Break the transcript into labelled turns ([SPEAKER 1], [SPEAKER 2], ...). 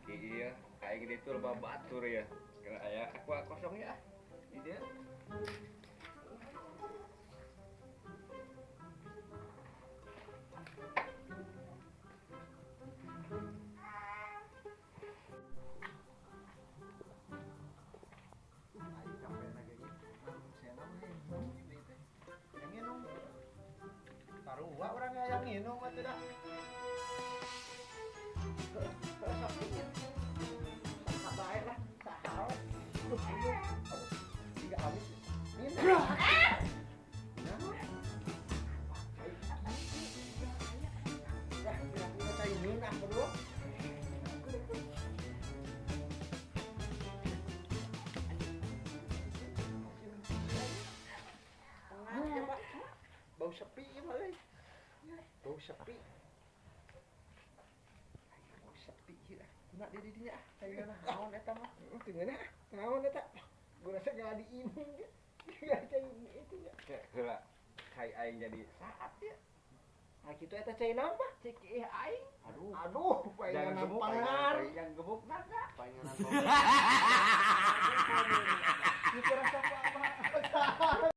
[SPEAKER 1] Ki ieu aing di ditu loba batur ya. Kira aya aqua kosong ya. Di dieu.
[SPEAKER 2] Aing capek lagi sena mah minum ini teh. Yang minum. Sarua urang yang minum atuh dah. Heeh, sok ieu. Saha bae lah, saha we. Duh, aduh. Aduh, tiga habis. Minum. Nah. Cai kieu. Dah, kira-kira cai ngeunah berdua. Tengah ya, Pak. Bau sepi ya, Pak. Euy. Bau sepi. Bau sepi ieu ah. Kuna di dinya ah. Cai naon eta mah?
[SPEAKER 3] Heeh, teu ngeunah. Naon eta? Gua rasa nggak diinum ge. Nggak cai itu nya.
[SPEAKER 1] Kayak heula cai aing jadi saat ya.
[SPEAKER 3] Nah, kitu eta cai naon, Pak?
[SPEAKER 1] Cek ih aing.
[SPEAKER 2] Aduh.
[SPEAKER 3] Aduh,
[SPEAKER 1] Jangan
[SPEAKER 3] paingan
[SPEAKER 1] gemuk,
[SPEAKER 3] pangar.
[SPEAKER 1] yang gemuk naga.
[SPEAKER 2] Paingan
[SPEAKER 3] Kitu rasa apa